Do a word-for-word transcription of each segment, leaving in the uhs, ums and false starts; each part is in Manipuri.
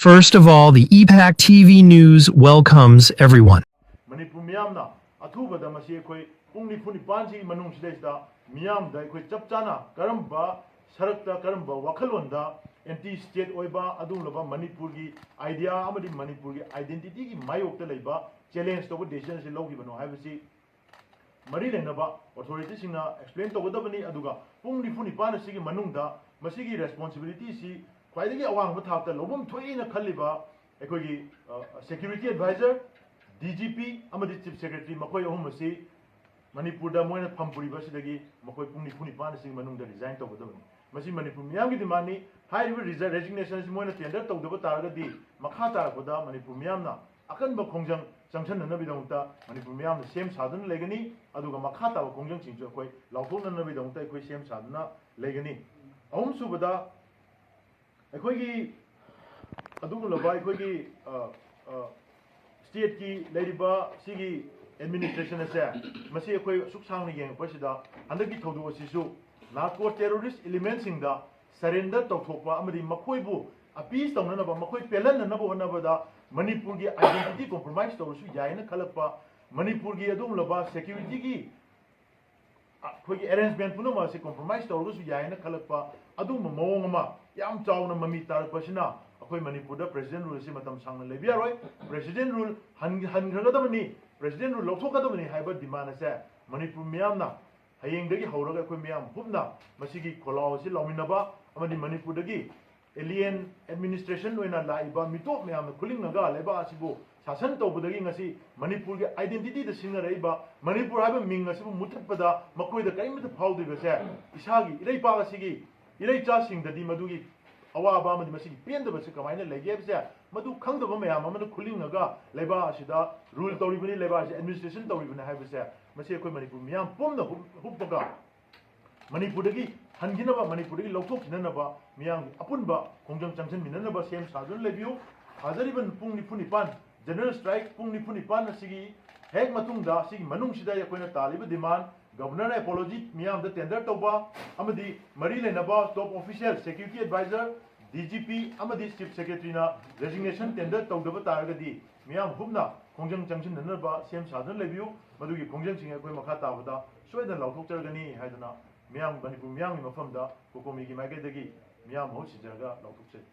First of all, the E PAC T V News welcomes everyone. Manipur ꯃꯤꯌꯥꯝꯅ ꯑꯊꯨꯕꯗ ꯃꯁꯤ ꯑꯩꯈꯣꯏ ꯄꯨꯡ ꯅꯤꯐꯨ ꯅꯤꯄꯥꯟꯁꯤꯒꯤ ꯃꯅꯨꯡꯁꯤꯗꯩꯁꯤꯗ ꯃꯤꯌꯥꯝꯗ ꯑꯩꯈꯣꯏ ꯆꯞ ꯆꯥꯅ ꯀꯔꯝꯕ ꯁꯔꯛꯇ, ꯀꯔꯝꯕ ꯋꯥꯈꯜꯂꯣꯟꯗ ꯑꯦꯟꯇꯤ ꯁ꯭ꯇꯦꯠ ꯑꯣꯏꯕ ꯑꯗꯨꯒꯨꯝꯂꯕ ꯃꯅꯤꯄꯨꯔꯒꯤ ꯑꯥꯏꯗꯤꯌꯥ ꯑꯃꯗꯤ ꯃꯅꯤꯄꯨꯔꯒꯤ ꯑꯥꯏꯗꯦꯟꯇꯤꯇꯤꯒꯤ ꯃꯥꯌꯣꯛꯇ ꯂꯩꯕ ꯆꯦꯂꯦꯟꯖ ꯇꯧꯕ ꯗꯤꯁꯤꯖꯟꯁꯤ ꯂꯧꯈꯤꯕꯅꯣ ꯍꯥꯏꯕꯁꯤ ꯃꯔꯤ ꯂꯩꯅꯕ ꯑꯣꯊꯣꯔꯤꯇꯤꯁꯤꯡꯅ ꯑꯦꯛꯁꯄ꯭ꯂꯦꯟ ꯇꯧꯒꯗꯕꯅꯤ꯫ ꯑꯗꯨꯒ ꯄꯨꯡ ꯅꯤꯐꯨ ꯅꯤꯄꯥꯟ ꯑꯁꯤꯒꯤ ꯃꯅꯨꯡꯗ ꯃꯁꯤꯒꯤ ꯔꯦꯁꯄꯣꯟꯁꯤꯕꯤꯂꯤꯇꯤꯁꯤ ꯈ꯭ꯋꯥꯏꯗꯒꯤ ꯑꯋꯥꯡꯕ ꯊꯥꯛꯇ ꯂꯧꯐꯝ ꯊꯣꯛꯏꯅ ꯈꯜꯂꯤꯕ ꯑꯩꯈꯣꯏꯒꯤ security adviser, D G P ꯑꯃꯗꯤ ꯆꯤꯐ ꯁꯦꯀ꯭ꯔꯦꯇꯔꯤ, ꯃꯈꯣꯏ ꯑꯍꯨꯝ ꯑꯁꯤ ꯃꯅꯤꯄꯨꯔꯗ ꯃꯣꯏꯅ ꯐꯝ ꯄꯨꯔꯤꯕ ꯑꯁꯤꯗꯒꯤ ꯃꯈꯣꯏ ꯄꯨꯡ ꯅꯤꯐꯨ ꯅꯤꯄꯥꯟ ꯑꯁꯤꯒꯤ ꯃꯅꯨꯡꯗ ꯔꯤꯖꯥꯏꯟ ꯇꯧꯒꯗꯕꯅꯤ꯫ ꯃꯁꯤ ꯃꯅꯤꯄꯨꯔ ꯃꯤꯌꯥꯝꯒꯤ ꯗꯤꯃꯥꯟꯅꯤ꯫ ꯍꯥꯏꯔꯤꯕ ꯔꯤꯖ-, ꯔꯦꯖꯤꯒꯅꯦꯁꯟ ꯑꯁꯤ ꯃꯣꯏꯅ ꯇꯦꯟꯗꯔ ꯇꯧꯗꯕ ꯇꯥꯔꯒꯗꯤ ꯃꯈꯥ ꯇꯥꯔꯛꯄꯗ ꯃꯅꯤꯄꯨꯔ ꯃꯤꯌꯥꯝꯅ ꯑꯀꯟꯕ ꯈꯣꯡꯖꯪ ꯆꯪꯁꯤꯟꯅꯅꯕꯒꯤꯗꯃꯛꯇ ꯃꯅꯤꯄꯨꯔ ꯃꯤꯌꯥꯝꯅ ꯁꯦꯝ ꯁꯥꯗꯨꯅ ꯂꯩꯒꯅꯤ꯫ ꯑꯗꯨꯒ ꯃꯈꯥ ꯇꯥꯕ ꯈꯣꯡꯖꯪꯁꯤꯡꯁꯨ ꯑꯩꯈꯣꯏ ꯂꯥꯎꯊꯣꯛꯅꯅꯕꯒꯤꯗꯃꯛꯇ ꯑꯩꯈꯣꯏ ꯁꯦꯝ ꯁꯥꯗꯨꯅ ꯂꯩꯒꯅꯤ꯫ ꯑꯍꯨꯝꯁꯨꯕꯗ, ꯑꯩꯈꯣꯏꯒꯤ ꯑꯗꯨꯒꯨꯝꯂꯕ ꯑꯩꯈꯣꯏꯒꯤ, ꯑ, ꯑ, ꯁ꯭ꯇꯦꯠꯀꯤ ꯂꯩꯔꯤꯕ ꯁꯤꯒꯤ ꯑꯦꯗꯃꯤꯅꯤꯁꯇ꯭ꯔꯦꯁꯟ ꯑꯁꯦ, ꯃꯁꯤ ꯑꯩꯈꯣꯏ ꯑꯁꯨꯛ ꯁꯥꯡꯅ ꯌꯦꯡꯉꯛꯄꯁꯤꯗ ꯍꯟꯗꯛꯀꯤ ꯊꯧꯗꯣꯛ ꯑꯁꯤꯁꯨ ꯅꯥꯔꯀꯣ ꯇꯦꯔꯣꯔꯤꯁ ꯏꯂꯤꯃꯦꯟꯁꯤꯡꯗ ꯁꯔꯦꯟꯗꯔ ꯇꯧꯊꯣꯛꯄ ꯑꯃꯗꯤ ꯃꯈꯣꯏꯕꯨ ꯑꯄꯤꯁ ꯇꯧꯅꯅꯕ, ꯃꯈꯣꯏ ꯄꯦꯜꯍꯟꯅꯅꯕ ꯍꯣꯠꯅꯕꯗ ꯃꯅꯤꯄꯨꯔꯒꯤ ꯑꯥꯏꯗꯦꯟꯇꯤꯇꯤ ꯀꯣꯝꯄ꯭ꯔꯣꯃꯥꯏꯁ ꯇꯧꯔꯁꯨ ꯌꯥꯏꯅ ꯈꯜꯂꯛꯄ, ꯃꯅꯤꯄꯨꯔꯒꯤ ꯑꯗꯨꯒꯨꯝꯂꯕ ꯁꯦꯀ꯭ꯌꯨꯔꯤꯇꯤꯒꯤ ꯑꯩꯈꯣꯏꯒꯤ ꯑꯦꯔꯦꯟꯖꯃꯦꯟ ꯄꯨꯝꯅꯃꯛ ꯑꯁꯤ ꯀꯣꯝꯄ꯭ꯔꯣꯃꯥꯏꯁ ꯇꯧꯔꯒꯁꯨ ꯌꯥꯏꯅ ꯈꯜꯂꯛꯄ ꯑꯗꯨꯒꯨꯝꯕ ꯃꯑꯣꯡ ꯑꯃ ꯌꯥꯝ ꯆꯥꯎꯅ ꯃꯃꯤ ꯇꯥꯔꯛꯄꯁꯤꯅ ꯑꯩꯈꯣꯏ ꯃꯅꯤꯄꯨꯔꯗ ꯄ꯭ꯔꯦꯁꯤꯗꯦꯟ ꯔꯨꯜ ꯑꯁꯤ ꯃꯇꯝ ꯁꯥꯡꯅ ꯂꯩꯕ ꯌꯥꯔꯣꯏ꯫ ꯄ꯭ꯔꯦꯁꯤꯗꯦꯟ ꯔꯨꯜ ꯍꯟ-, ꯍꯟꯈ꯭ꯔꯒꯗꯕꯅꯤ, ꯄ꯭ꯔꯦꯁꯤꯗꯦꯟ ꯔꯨꯜ ꯂꯧꯊꯣꯛꯀꯗꯕꯅꯤ ꯍꯥꯏꯕ ꯗꯤꯃꯥꯟ ꯑꯁꯦ ꯃꯅꯤꯄꯨꯔ ꯃꯤꯌꯥꯝꯅ ꯍꯌꯦꯡꯗꯒꯤ ꯍꯧꯔꯒ ꯑꯩꯈꯣꯏ ꯃꯤꯌꯥꯝ ꯍꯨꯞꯅ ꯃꯁꯤꯒꯤ ꯈꯣꯜꯂꯥꯎ ꯑꯁꯤ ꯂꯥꯎꯃꯤꯟꯅꯕ ꯑꯃꯗꯤ ꯃꯅꯤꯄꯨꯔꯗꯒꯤ ꯑꯦꯂꯤꯌꯟ ꯑꯦꯗꯃꯤꯅꯤꯁꯇ꯭ꯔꯦꯁꯟ ꯑꯣꯏꯅ ꯂꯥꯛꯏꯕ ꯃꯤꯇꯣꯞ ꯃꯌꯥꯝꯅ ꯈꯨꯂꯤꯡꯉꯒ ꯂꯩꯕꯥꯛ ꯑꯁꯤꯕꯨ ꯁꯥꯁꯟ ꯇꯧꯕꯗꯒꯤ ꯉꯁꯤ ꯃꯅꯤꯄꯨꯔꯒꯤ ꯑꯥꯏꯗꯦꯟꯇꯤꯇꯤꯗ ꯁꯤꯡꯅꯔꯛꯏꯕ ꯃꯅꯤꯄꯨꯔ ꯍꯥꯏꯕ ꯃꯤꯡ ꯑꯁꯤꯕꯨ ꯃꯨꯊꯠꯄꯗ ꯃꯈꯣꯏꯗ ꯀꯔꯤꯃꯠꯇ ꯐꯥꯎꯗ꯭ꯔꯤꯕꯁꯦ, ꯏꯁꯥꯒꯤ ꯏꯔꯩꯄꯥꯛ ꯑꯁꯤꯒꯤ ꯏꯔꯩꯆꯥꯁꯤꯡꯗꯗꯤ ꯃꯗꯨꯒꯤ ꯑꯋꯥꯕ ꯑꯃꯗꯤ ꯃꯁꯤꯒꯤ ꯄꯦꯟꯗꯕꯁꯤ ꯀꯃꯥꯏꯅ ꯂꯩꯒꯦ ꯍꯥꯏꯕꯁꯦ ꯃꯗꯨ ꯈꯪꯗꯕ ꯃꯌꯥꯝ ꯑꯃꯅ ꯈꯨꯂꯤꯡꯉꯒ ꯂꯩꯕꯥꯛ ꯑꯁꯤꯗ ꯔꯨꯜ ꯇꯧꯔꯤꯕꯅꯤ, ꯂꯩꯕꯥꯛ ꯑꯁꯤ ꯑꯦꯗꯃꯤꯅꯤꯁꯇ꯭ꯔꯦꯁꯟ ꯇꯧꯔꯤꯕꯅꯤ ꯍꯥꯏꯕꯁꯦ ꯃꯁꯤ ꯑꯩꯈꯣꯏ ꯃꯅꯤꯄꯨꯔ ꯃꯤꯌꯥꯝ ꯄꯨꯝꯅ ꯍꯨꯞ-, ꯍꯨꯞꯄꯒ ꯃꯅꯤꯄꯨꯔꯗꯒꯤ ꯍꯟꯈꯤꯅꯕ, ꯃꯅꯤꯄꯨꯔꯗꯒꯤ ꯂꯧꯊꯣꯛꯈꯤꯅꯅꯕ ꯃꯤꯌꯥꯝꯒꯤ ꯑꯄꯨꯟꯕ ꯈꯣꯡꯖꯪ ꯆꯪꯁꯤꯟꯃꯤꯟꯅꯅꯕ ꯁꯦꯝ ꯁꯥꯗꯨꯅ ꯂꯩꯕꯤꯌꯨ꯫ ꯊꯥꯖꯔꯤꯕ ꯄꯨꯡ ꯅꯤꯐꯨ ꯅꯤꯄꯥꯟ, ꯖꯦꯅꯔꯦꯜ ꯁ꯭ꯇ꯭ꯔꯥꯏꯛ ꯄꯨꯡ ꯅꯤꯐꯨ ꯅꯤꯄꯥꯟ ꯑꯁꯤꯒꯤ ꯍꯦꯛ ꯃꯇꯨꯡꯗ, ꯑꯁꯤꯒꯤ ꯃꯅꯨꯡꯁꯤꯗ ꯑꯩꯈꯣꯏꯅ ꯇꯥꯜꯂꯤꯕ ꯗꯤꯃꯥꯟ, ꯒꯕꯔꯅꯔ ꯑꯦꯄꯣꯂꯣꯖꯤ ꯃꯤꯌꯥꯝꯗ ꯇꯦꯟꯗꯔ ꯇꯧꯕ ꯑꯃꯗꯤ ꯃꯔꯤ ꯂꯩꯅꯕ ꯇꯣꯞ official, security adviser, D G P ꯑꯃꯗꯤ ꯆꯤꯐ ꯁꯦꯀ꯭ꯔꯦꯇꯔꯤꯅ ꯔꯦꯖꯤꯒꯅꯦꯁꯟ ꯇꯦꯟꯗꯔ ꯇꯧꯗꯕ ꯇꯥꯔꯒꯗꯤ ꯃꯤꯌꯥꯝ ꯍꯨꯞꯅ ꯈꯣꯡꯖꯪ ꯆꯪꯁꯤꯟꯅꯅꯕ ꯁꯦꯝ ꯁꯥꯗꯨꯅ ꯂꯩꯕꯤꯌꯨ꯫ ꯃꯗꯨꯒꯤ ꯈꯣꯡꯖꯪꯁꯤꯡ ꯑꯩꯈꯣꯏ ꯃꯈꯥ ꯇꯥꯕꯗ ꯁꯣꯏꯗꯅ ꯂꯥꯎꯊꯣꯛꯆꯔꯒꯅꯤ ꯍꯥꯏꯗꯨꯅ ꯃꯤꯌꯥꯝ, ꯃꯅꯤꯄꯨꯔ ꯃꯤꯌꯥꯝꯒꯤ ꯃꯐꯝꯗ ꯀꯣꯀꯣꯃꯤꯒꯤ ꯃꯥꯏꯀꯩꯗꯒꯤ ꯃꯤꯌꯥꯝ ꯃꯍꯨꯠ ꯁꯤꯟꯖꯔꯒ ꯂꯥꯎꯊꯣꯛꯆꯔꯤ꯫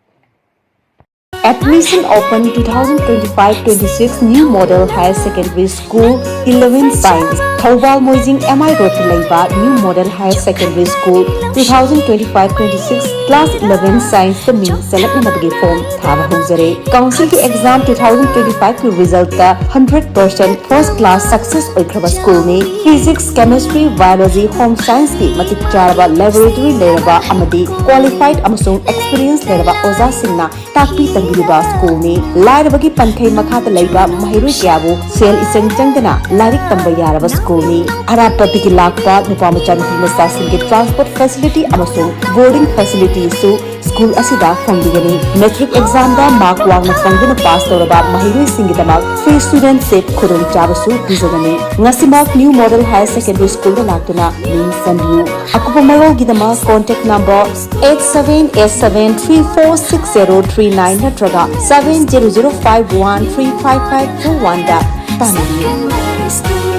Admission open twenty twenty-five twenty-six New Model Higher Secondary School eleven Science, Thoubal Moijing M I ꯔꯣꯗꯇ ꯂꯩꯕ New Model Higher Secondary School two thousand twenty-five twenty-six Class eleven Science ꯇ ꯃꯤꯡ ꯆꯜꯂꯛꯅꯕꯒꯤ ꯐꯣꯔꯝ ꯊꯥꯕ ꯍꯧꯖꯔꯦ꯫ ꯀꯥꯎꯟꯁꯤꯜꯒꯤ ꯑꯦꯛꯖꯥꯝ two thousand twenty-five ꯀꯤ result hundred percent first class success ꯑꯣꯏꯈ꯭ꯔꯕ ꯁ꯭ꯀꯨꯜꯅꯤ꯫ Physics, Chemistry, Biology, Home Science ꯀꯤ ꯃꯇꯤꯛ ꯆꯥꯔꯕ ꯂꯦꯕꯣꯔꯦꯇꯔꯤ ꯂꯩꯔꯕ ꯑꯃꯗꯤ ꯀ꯭ꯋꯥꯂꯤꯐꯥꯏꯗ ꯑꯃꯁꯨꯡ ꯑꯦꯛꯁꯄꯤꯔꯤꯌꯦꯟꯁ ꯂꯩꯔꯕ ꯑꯣꯖꯥꯁꯤꯡꯅ ꯇꯥꯛꯄꯤ ꯇꯝꯕꯤꯔꯤꯕ ꯁ꯭ꯀꯨꯜꯅꯤ꯫ ꯂꯥꯏꯔꯕꯒꯤ ꯄꯟꯈꯩ ꯃꯈꯥꯗ ꯂꯩꯕ ꯃꯍꯩꯔꯣꯏ ꯀꯌꯥꯕꯨ ꯁꯦꯜ ꯏꯆꯪ ꯆꯪꯗꯅ ꯂꯥꯏꯔꯤꯛ ꯇꯝꯕ ꯌꯥꯔꯕ ꯁ꯭ꯀꯨꯜꯅꯤ꯫ ꯑꯔꯥꯞꯄꯗꯒꯤ ꯂꯥꯛꯄ ꯅꯨꯄꯥ ꯃꯆꯥ ꯅꯨꯄꯤ ꯃꯆꯥꯁꯤꯡꯒꯤ ꯇ꯭ꯔꯥꯟꯁꯄꯣꯔꯠ ꯐꯦꯁꯤꯂꯤꯇꯤ ꯑꯃꯁꯨꯡ ꯕꯣꯔꯗꯤꯡ ꯐꯦꯁꯤꯂꯤꯇꯤꯁꯨ ꯁ꯭ꯀꯨꯜ ꯑꯁꯤꯗ ꯐꯪꯕꯤꯒꯅꯤ꯫ ꯃꯦꯇ꯭ꯔꯤꯛ ꯑꯦꯛꯖꯥꯝꯗ ꯃꯥꯔꯛ ꯋꯥꯡꯅ ꯐꯪꯗꯨꯅ ꯄꯥꯁ ꯇꯧꯔꯕ ꯃꯍꯩꯔꯣꯏꯁꯤꯡꯒꯤꯗꯃꯛ ꯐ꯭ꯔꯤ ꯁ꯭ꯇꯨꯗꯦꯟꯠꯁꯤꯞ ꯈꯨꯗꯣꯡꯆꯥꯕꯁꯨ ꯄꯤꯖꯒꯅꯤ꯫ ꯉꯁꯤꯃꯛ ꯅ꯭ꯌꯨ ꯃꯣꯗꯦꯜ ꯍꯥꯌꯔ ꯁꯦꯀꯦꯟꯗꯔꯤ ꯁ꯭ꯀꯨꯜꯗ ꯂꯥꯛꯇꯨꯅ ꯃꯤꯡ ꯆꯟꯕꯤꯌꯨ꯫ ꯑꯀꯨꯞꯄ ꯃꯔꯣꯜꯒꯤꯗꯃꯛ contact number eight seven eight seven three four six zero three nine ꯅꯠꯇ꯭ꯔꯒ seven zero zero five one three five five four one ꯗ ꯄꯥꯟꯕꯤꯌꯨ꯫